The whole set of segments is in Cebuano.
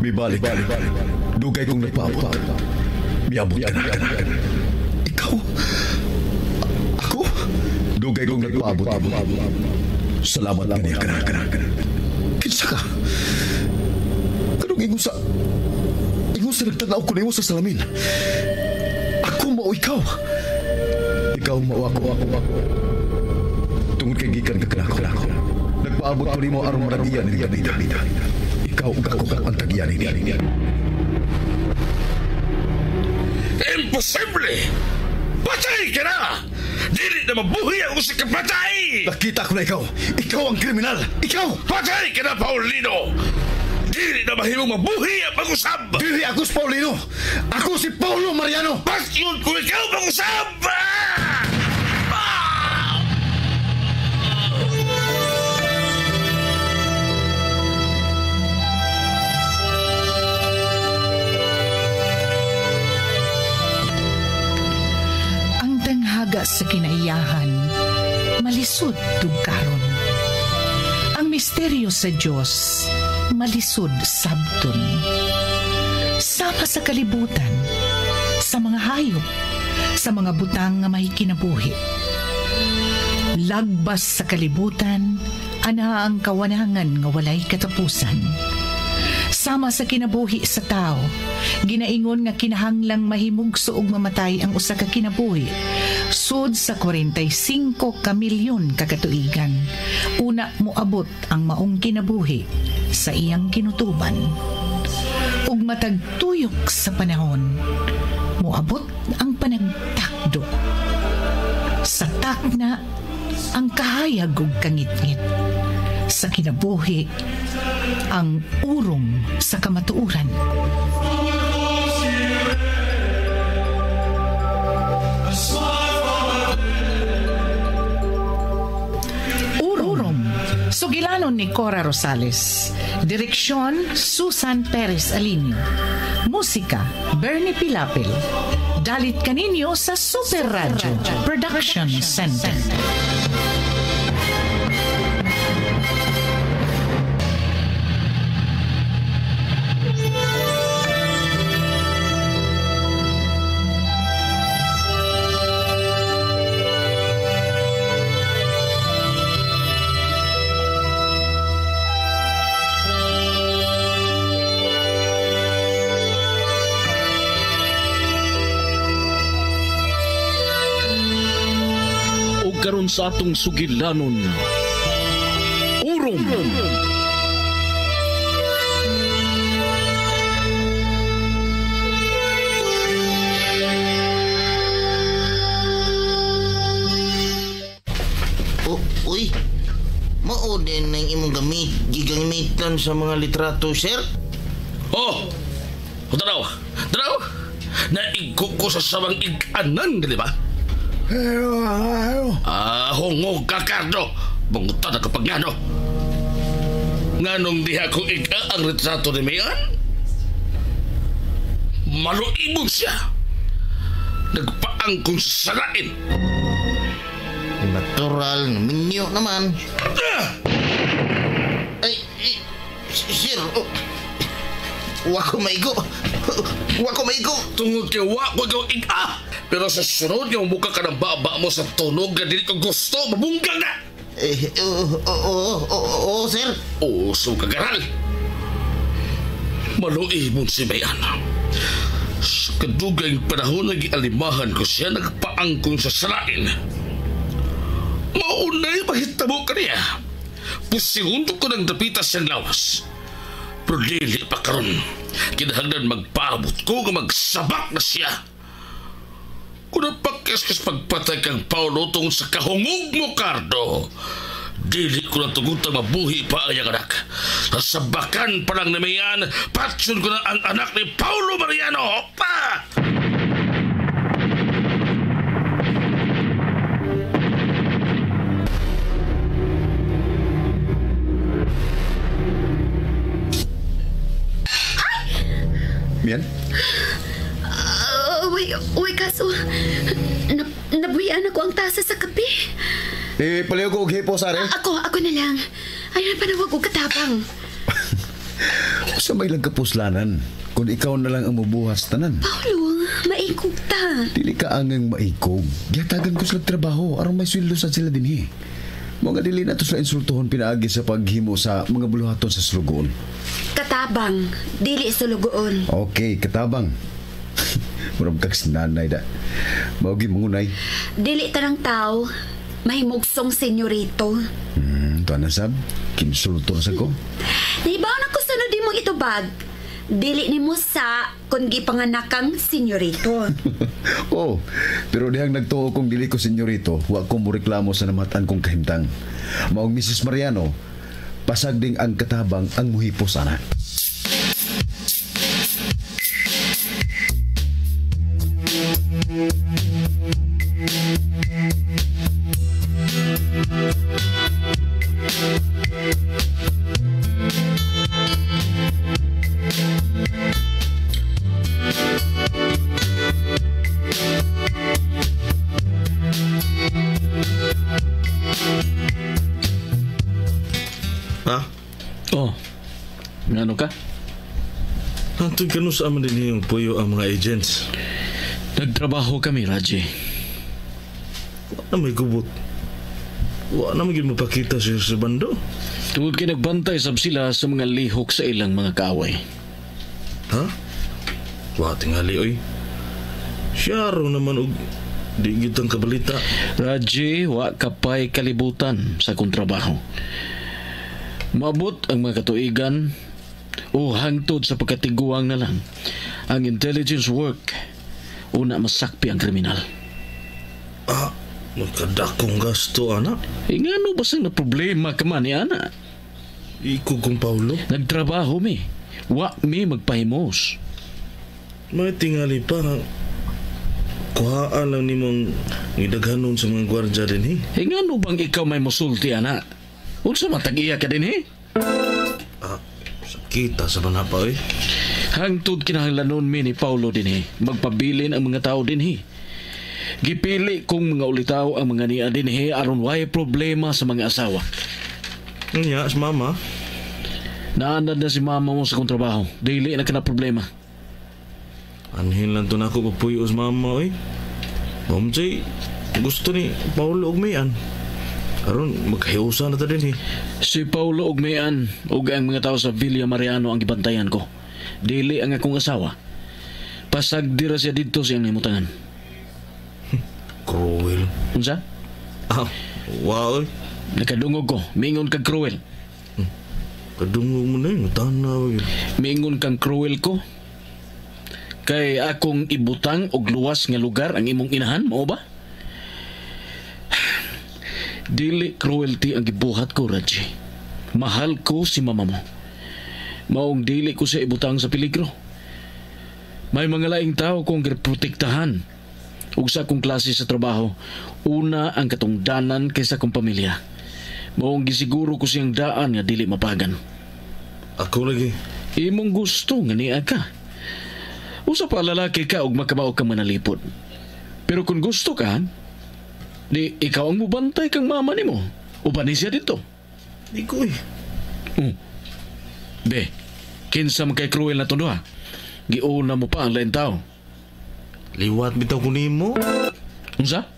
Mibalik. Dugay kong nagpaabot. Miabot ka na. Ikaw? Ako? Dugay kong nagpaabot. Salamat kaniya ka na. Kinsa ka? Kanong ingon sa... Ingon sa nagtanaw ko nimo sa salamin. Ako mao ikaw. Ikaw mao ako. Tungod kay gikan ka kanako. Nagpaabot ko nimo aron maragiyan ni Davida. Ikaw ug ako ang tagiyan nini. Imposible! Patay ka na! Dili na mabuhi ang usa ka patay! Nakita ko na ikaw! Ikaw ang kriminal! Ikaw! Patay ka na, Paulino! Dili na mahimong mabuhi ang pag-usab! Dili ako si Paulino! Ako si Paulo Mariano! Basyon ko ikaw pag-usab! Ang tanghaga sa kinaiyahan, malisod tugkaron. Ang misteryo sa Diyos, malisod sabton. Sama sa kalibutan, sa mga hayop, sa mga butang nga may kinabuhi. Lagbas sa kalibutan, ana ang kawanangan nga walay katapusan. Sama sa kinabuhi sa tao, ginaingon nga kinahanglang mahimugso og mamatay ang usa ka kinabuhi. Sud sa 45 ka milyon ka katuigan, una moabot ang maong kinabuhi sa iyang kinutuban. Ug matag tuyok sa panahon, moabot ang panagtakdo. Sa takna, ang kahayag ug kangitngit. Sa kinabuhi, ang urong sa kamatuoran. Urong. Sugilanon ni Cora Rosales. Direksyon, Susan Perez Alinio. Musika, Bernie Pilapil. Dalit kaninyo sa Super Radio Production Center. Karon sa atong sugilanon, Urom. Uy, mao din ang imong gamit, gigamitan sa mga litrato, sir? Oh, tanaw, tanaw, naigko ko sa samang ig-anan, di ba? Hungog ka, Cardo. Bungutan na kapag ngano. Nganong diha ko ika ang retrato ni Mayan? Maluibog siya. Nagpaangkong sarain. Natural, minyo naman. Ay, sir, oh, wako maigo. Wako maigo. Tungod kay wako ikaw ika. Pero sa sunod nga mabuka ka ng baba mo sa tunog nga dili ko gusto, mabunggang na! Oo, sir. Oo, so kagaral. Maluibon si Mayan. Sa kadugay panahon na gialimahan ko siya, nagpaangkong sa sarain. Maunay mahitabo ka niya. Pusigundo ko ng dapita siyang lawas. Pero dili pa karon. Kinahanglan magpaabot ko nga magsabak na siya. Kung napakeskas pagpatay kang Paolo tungod sa kahungog mo, Cardo, dili ko na tugutang mabuhi pa ang iyang anak. Sabakan pa lang na mayan, patsyon ko na ang anak ni Paulo Mariano. Pa! Mian? Uy, kaso nabuhian ako ang tasa sa kape. Eh, paliw ko og hipo, sare. Ako na lang. Ay, panawag og katabang. Sa may lang kapuslanan, kung ikaw na lang ang mubuhas tanan. Paulo, maikog ta. Dili ka angang maikog. Gihatagan ko sila trabaho aron may sweldo sa sila dinhi. Mga dili na to sila insultuhon pinaagi sa paghimo sa mga buluhaton sa sulugoon. Katabang, dili sulugoon. Okay, katabang. Murag kag sinanay da. Mao gyud mangunay. Dili tanang tao, mahimugsong senyorito. Tuan na sab, kinsulto na sa ko. Nahibaw na ko sunod imong itubag. Dili nimo sa kung gipanganakang senyorito. Oh, pero dihang nagtuo kong dili ko senyorito, wa ko moreklamo sa namatan kong kahimtang. Maong Mrs. Mariano, pasag ding ang katabang ang muhipos ana. Ha? Oh, ngano ka? Hantod ka sa aman din yung puyo ang mga agents. Nagtrabaho kami, Raji. Wa na may gubot. Wa na may mapakita siya sa bando. Tungod kay nagbantay sab sila sa mga lihok sa ilang mga kaaway. Ha? Wa tingali, oy. Siya raw naman og di gitang kabalita. Raji, wa kapay kalibutan sa akong trabaho. Maabot ang mga katuigan o hangtod sa pagkatiguang na lang. Ang intelligence work, una masakpi ang kriminal. Ah, magkadakong gasto, ana. E ngano ba sang na problema ka man ni ana? Iko kong Paulo. Nagtrabaho mi. Wa mi magpahimos. May tingali pa. Kuhaan lang nimong ngidaghanon sa mga gwardya din, eh. E ngano bang ikaw may musulti, ana? Unsa man tag-iya ka din, eh? Ah, sakita sa mga pa, eh. Hangtod kinahanglanon mi ni Paulo din, eh. Magpabilin ang mga tao din, eh. Gipili kong mga ulitaw ang mga niya din, eh, aron way problema sa mga asawa. Nya, si mama. Naanad na si mama mo sa kong trabaho. Dili na ka na problema. Anhin lang to na ako papuyo sa mama, eh. Mamjay, gusto ni Paulo og Mayan. Aron, magkahiusa na ta din, eh. Si Paulo og Mayan ug ang mga tao sa Villa Mariano ang gibantayan ko. Dili ang akong asawa. Pasag dira siya didto siyang nimutangan. Cruel. Unsa? Ah, wow, eh. Nakadungog ko. Mingon kag cruel. Kadungog mo na yun. Tanaw, eh. Mingon kang cruel ko. Kay akong ibutang og luwas nga lugar ang imong inahan, mao ba? Dili cruelty ang gibuhat ko, Raji. Mahal ko si mama mo. Maong dili ko siya ibutang sa peligro. May mga laing tao kong giprotektahan. Ug sa akong klase sa trabaho, una ang katungdanan kaysa akong pamilya. Maong gisiguro ko siyang daan nga dili mapagan. Ako lagi. Imong gusto nga niya ka. Usa pa lalaki ka og makamao kang manalipod. Pero kung gusto ka, di ikaw ang mubantay kang mama nimo. Uban ni siya dito. Di ko eh. Be, kinsa man kay cruel na to ha? Giuna mo pa ang lain tao. Liwat bitaw ko nimo. Unsa?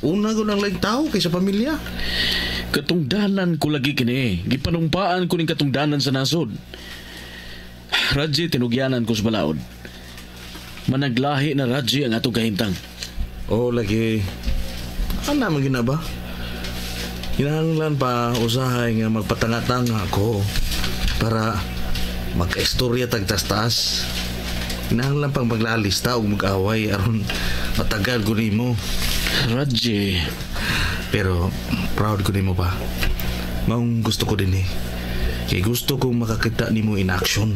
Una ko ng laing tao kaysa pamilya. Katungdanan ko lagi kini. Gipanumpaan ko ning katungdanan sa nasod. Raji, tinugyanan ko sa balaod. Managlahi na Raji ang atong kahimtang. Oh, lagi. Ana man gina ba? Kinahanglan pa usahay nga magpatanga-tanga ako para magkaistorya tag tas-tas. Kinahanglan pang maglalista og mag-away aron matagal ko nimo. Raji, Pero proud ko nimo pa. Maong gusto ko din eh. Kay gusto kong makakita nimo in action.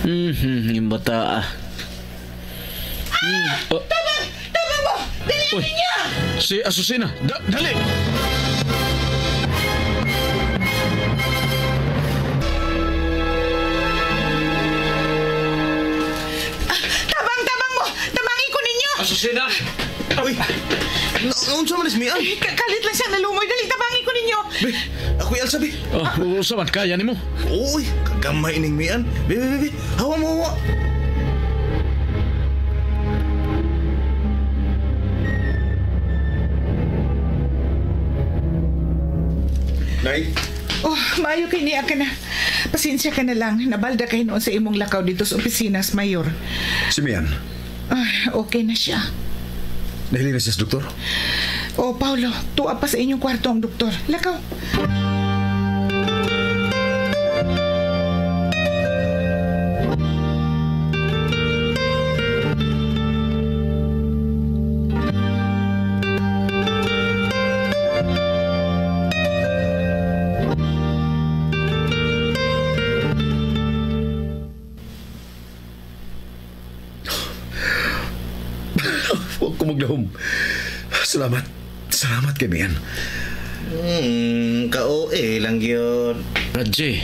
Yung bata ah. Oh. Tabang! Tabang mo! Dali Uy. ninyo! Si Azucena, dali! Tabang, tabang mo! Tabangin ko ninyo! Azucena! Uy! Unsa man is mian? Kalit lang siya nalumoy. Dali, tabangin ko ninyo! Be, ako alsa, bi. Oh, usa man kaya nimo. Uy, kagamay ning Mian. Bi, bi, bi, bi. Hawa mo, hawa. Nay, Oh, maayo kay niya ka na. Pasensya ka na lang. Nabalda kay noon sa imong lakaw dito sa opisina sa mayor. Si Mian, Ay, okay na siya. nahili na siya sa doktor? Oh, Paulo, tuwa pa sa inyong kwarto ang doktor. Lakaw. Huwag ko maglahom. Salamat. Salamat kay Mian. Ka-OA lang yun. Raji,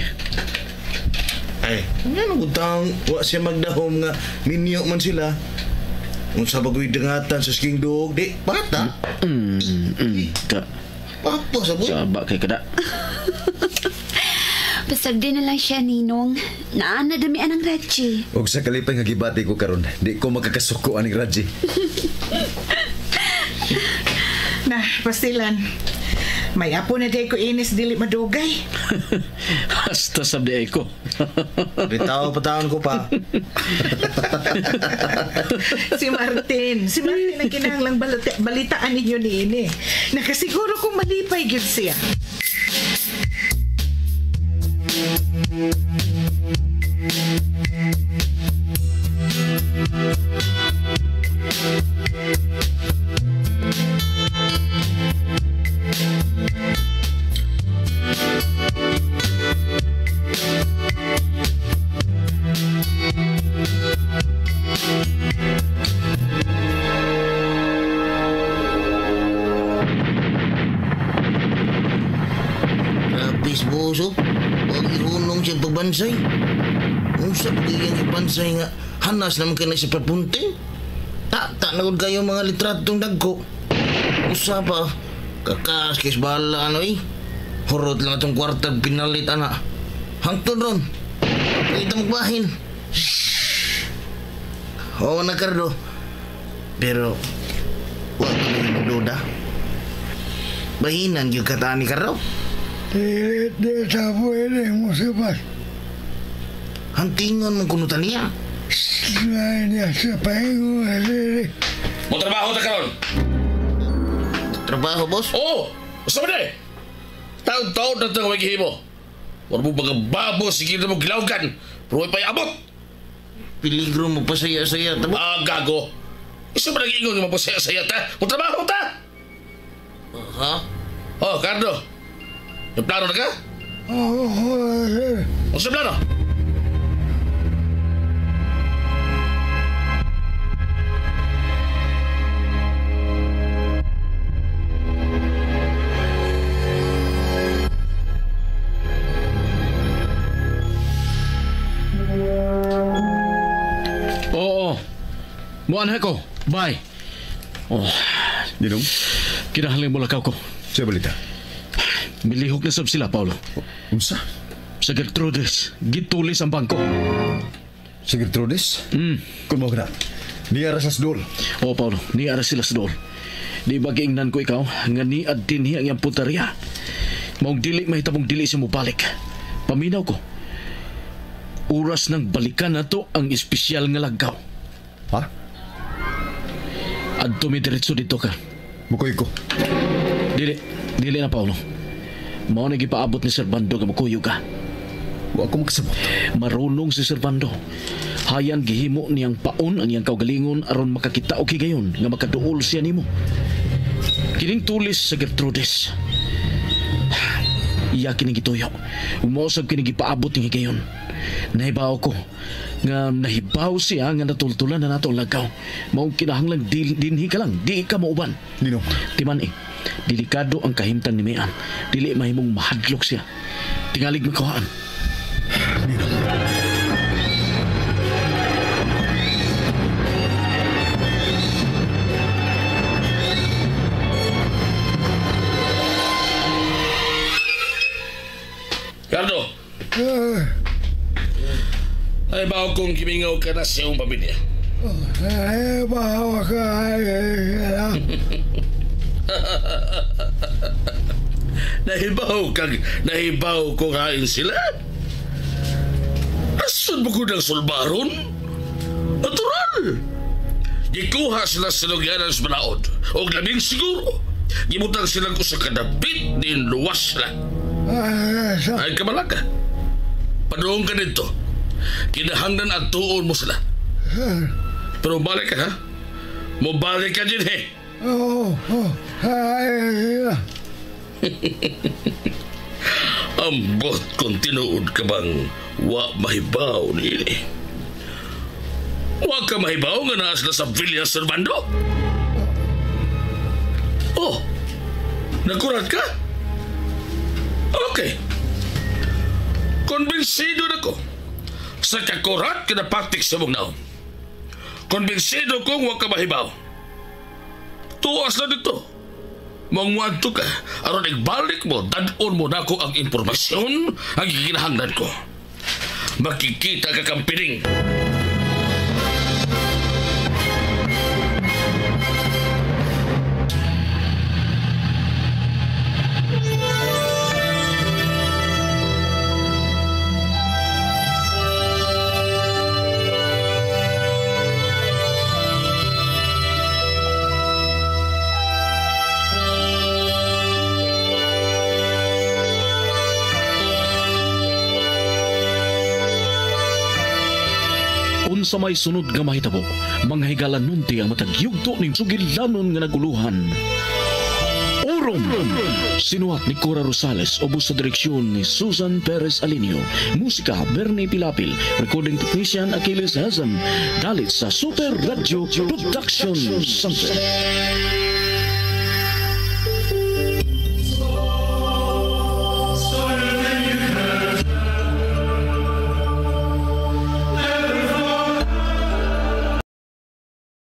Ay, ano gutang wa siya magdahom nga minyo man sila. Unsa ba ko'y dangatan sa sking dog, di bata. Ka, Papa sa boy. saba kay kada. Pasagdi na lang siya, Ninong. Naa na damian ang Reggie. Og sa kalipay nga gibati ko karon, di ko makakasuko aning Raji. Na, pastilan. May apo na day ko inis dili madugay. Hasta sabdi ay ko. Bitaw pataon ko pa. Si Martin. Si Martin ang kinahanglang balitaan ninyo ni ini. Nakasiguro kong malipay gyud siya. Rapis buso. Huwag ihunong siya pagbansay. Unsa pa kayang ipansay nga hanas naman kayo na sa papunting. Ta na kayo mga litratong dagko. Usa pa, kakas kis bahala ano eh. Hurot lang itong kwarta pinalit ana. Hangtod ron. Kita magbahin. Oo na Cardo. Pero, wag ko na magduda. Bahinan yung kataan ni Cardo. Di sa pwede mo sipas. Hantingan mong kunutan niya. Niya sa pahingo. Mo trabaho ta karon. Trabaho, boss? Oo! Basta ba na eh? Taon-taon na ito ang maghihimo. Huwag mo mga babo, sige na mo gilawgan. Pero may payabot. Piligro mo pa saya-saya. Tabo. Ah, gago. Isa ba nag-iingon nga mapasaya-saya ta? Mo trabaho ta! Ha? Oh, Cardo. May plano na ka? Oo, Ano sa plano? Oo. Muan ko. Bye. Oh, Ninong, kinahanglan mo lakaw ko. sa balita. Milihok na sab sila, Paulo. Unsa? Sa Gertrudes, gitulis ang bangko. Sa Gertrudes? Kung mo ka na, niya ra sa dol. Oo, Paulo, niara sila sa dool. Di ba giingnan ko ikaw, nga niad din ang iyang punteriya. Maong dili mahitabong dili siya mobalik. Paminaw ko. Oras ng balikan na to ang espesyal nga lagaw. Ha? Adto mi diretso dito ka. Mukoy ko. Dili, dili na, Paulo. Mao na gipaabot ni Sir Bando nga mukuyog ka. Wa ko makasabot. Marunong si Sir Bando. Hayan gihimo niyang paon ang iyang kaugalingon aron makakita og higayon nga makaduol siya nimo. Kining tulis sa Gertrudes. Iya kining gituyo. Umausab kining gipaabot ning higayon. Nahibaw ko nga nahibaw siya nga natultulan na nato ang lagaw. Maong kinahanglang dinhi ka lang, di ka mauban. Ninong, Timan eh, delikado ang kahimtang ni Mian. Dili mahimong mahadlok siya. Tingalig makuhaan. Ninong. Ricardo! Ay ba kung kimingaw ka na sa iyong pamilya? Ay, bawa ka. Nahibaw kag nahibaw ko kain sila? Asun mo ko ng sulbaron? Natural! Gikuha sila sa lugyanan sa balaod. O labing siguro, gibutang silang usa ka dapit din luwas sila. Ay kamalaka. Paduong ka dito. Kinahanglan at tuon mo sila. Pero balik ka, ha? Mubalik ka din, he. Oo. Ay, Ambot kung tinuod ka bang wa mahibaw ni ini. Wa ka mahibaw nga naa sila sa Villa Servando? Oh, nagkurat ka? Okay. Konbensido na ko sa kakurat kinapatik sa mong naong. Konbensido kong wa ka mahibaw. Tuas na dito. Mangwadto ka, aron igbalik mo, dadon mo nako ang impormasyon ang gikinahanglan ko. Makikita ka kang pining. Unsa may sunod nga mahitabo, mga higalanunti ang matag yugto ning sugilanon nga naguluhan. Orom! Sinuhat ni Cora Rosales, ubos sa direksyon ni Susan Perez Alinio. Musika, Bernie Pilapil. Recording technician, Achilles Hazem. Dalit sa Super Radio Production Center.